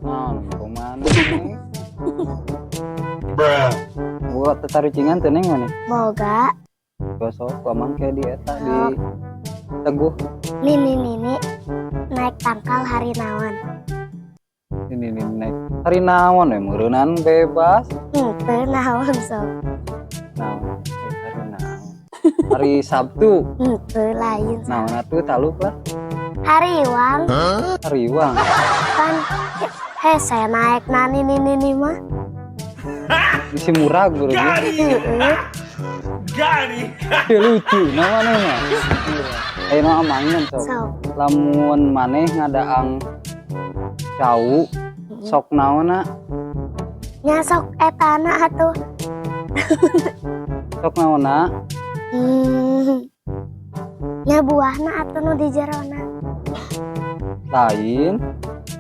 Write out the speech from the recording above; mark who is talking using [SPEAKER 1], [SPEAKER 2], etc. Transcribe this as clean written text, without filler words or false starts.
[SPEAKER 1] Naon kumaha? Buat tatarucingan teh, Neng, mana?
[SPEAKER 2] Boga.
[SPEAKER 1] Besok amang kayak di eta di Teguh.
[SPEAKER 2] Nini nini naik tangkal hari naon?
[SPEAKER 1] Ini naik hari naon we meureunnan bebas.
[SPEAKER 2] Henteu, naon sok?
[SPEAKER 1] Naon? Eh, hari naon? Hari Sabtu.
[SPEAKER 2] Henteu, lain.
[SPEAKER 1] Naon atuh, taluk lah.
[SPEAKER 2] Hariwang.
[SPEAKER 1] Hariwang.
[SPEAKER 2] Kan hese naik na nini nini mah.
[SPEAKER 1] Bisi murag beureum.
[SPEAKER 2] Heeh.
[SPEAKER 1] Ya, lucu namanya mah. Ayo nu amangan sok.
[SPEAKER 2] Sok.
[SPEAKER 1] Lamun maneh ngadaang cau, sok naonna?
[SPEAKER 2] Nya sok etana atuh.
[SPEAKER 1] Sok naonna?
[SPEAKER 2] Nya buahna atuh nu di jerona.
[SPEAKER 1] Lain.